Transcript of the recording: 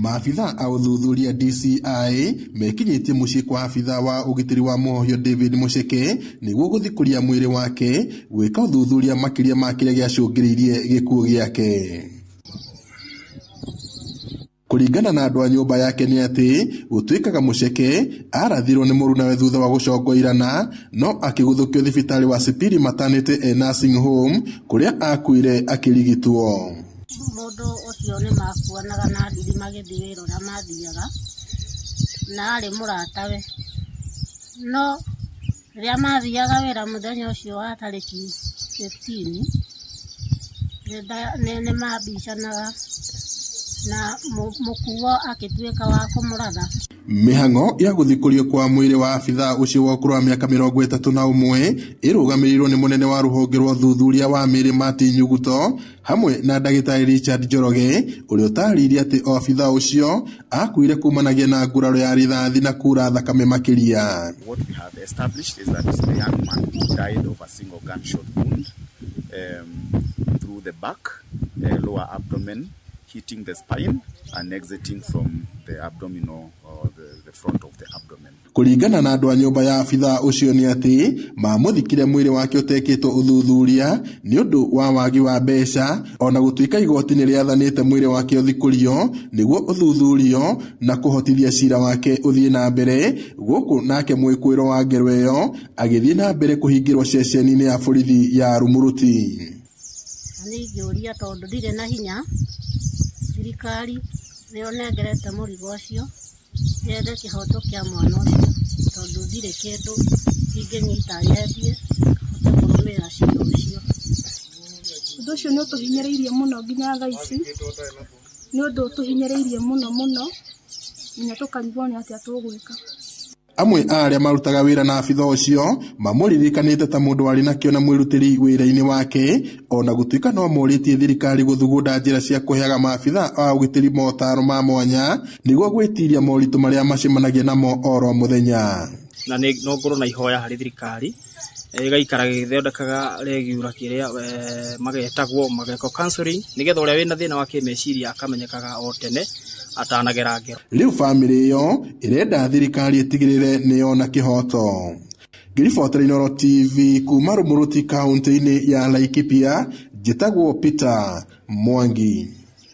Maabitha a ũthuthuria DCI mekinyĩtie mũciĩ kwa abitha wa ũgitĩri wa Mũhohio David Mucheke nĩguo gũthikũria mwĩrĩ wake gwĩka ũthuthuria makĩria ma kĩrĩa gĩacũngĩrĩirie gĩkuũ gĩake. Kũringana na andũ a nyũmba yake nĩ atĩ gũtuĩkaga Mucheke arathirwo nĩ mũrunawe thutha wa gũcongoirana no akĩguthũkio thibitarĩ wa Sipiri Maternity and Nursing Home kũrĩa akuire akĩrigitwo. Mũndũ ũcio nĩ makuanaga na nduthi magĩthiĩ wĩra ũrĩa mathiaga, na arĩ mũratawe. No rĩrĩa mathiaga wĩra mũthenya ũcio wa tarĩki 15, nĩ mabicanaga na mũkuo akĩtuĩka wa kũmũratha. Mĩhang'o ya gũthikũrio kwa mwĩrĩ wa abithaa ũcio wa ũkũrũ wa mĩaka 31 ĩrũgamĩrĩirwo nĩ mũnene wa rũhonge rwa ũthuthuria wa mĩĩrĩ Martin Nyuguto hamwe na ndagĩtarĩ Richard Njoroge ũrĩa ũtarĩirie atĩ o abithaa ũcio akuire kumanagia na nguraro ya rithathi na kura thakame makĩria. What we have established is that the young man died of a single gunshot wound through the back, lower abdomen, hitting the spine and exiting from the abdominal or the front of the abdomen. Kũringana na andũ a nyũmba ya abithaa ũcio nĩ atĩ mamũthikire mwĩrĩ wake ũtekĩtwo ũthuthuria nĩ ũndũ wa wagi wa mbeca ona gũtuĩka igoti nĩ rĩathanĩte mwĩrĩ wake ũthikũrio nĩguo ũthuthurio na kũhotithia cira wake ũthiĩ na mbere gũkũ nake mwĩkũĩro wa ngero ĩyo agĩthiĩ na mbere kũhingĩrwo ceceni-inĩ ya borithi ya Rumuruti. Na niĩ ingĩũria tondũ ndirĩ na hinya, thirikari nĩyo nengerete mũrigo ũcio nyende kĩhoto kĩa mwana ũcio tondũ ndirĩ kĩndũ ingĩnyita nyendie hote kũrũmĩrĩra cira ũcio. Ũndũ ũcio nĩ ũtũhinyĩrĩirie mũno nginya thaa ici, nĩ ũndũ ũtũhinyĩrĩirie mũno mũno nginya tũkarigwo nĩ atĩa tũgwĩka. Amwe a arĩa marutaga wĩra na abitha ũcio mamũririkanĩte ta mũndũ warĩ na kĩo na mwĩrutĩri wĩra-inĩ wake ona gũtuĩka no morĩtie thirikari gũthugunda njĩra cia kũheaga maabitha a ũgitĩri motaro ma mwanya nĩguo gwĩtiria moritũ marĩa macemanagia namo oro mũthenya. Na nĩ no ngorwo na ihoya harĩ thirikari ĩgaikara ĩgĩthondekaga regular kĩrĩa magetagwo magekwo counseling nĩgetha ũrĩa wĩna thĩna wa kĩmeciria akamenyekaga o tene atanagera ngero. Rĩu bamĩrĩ ĩyo ĩrenda thirikari ĩtigĩrĩre nĩyona kĩhoto. Ngĩribotera Inooro TV kuma Rumuruti kaunti-inĩ ya Laikipia, njĩtagwo Peter Mwangi.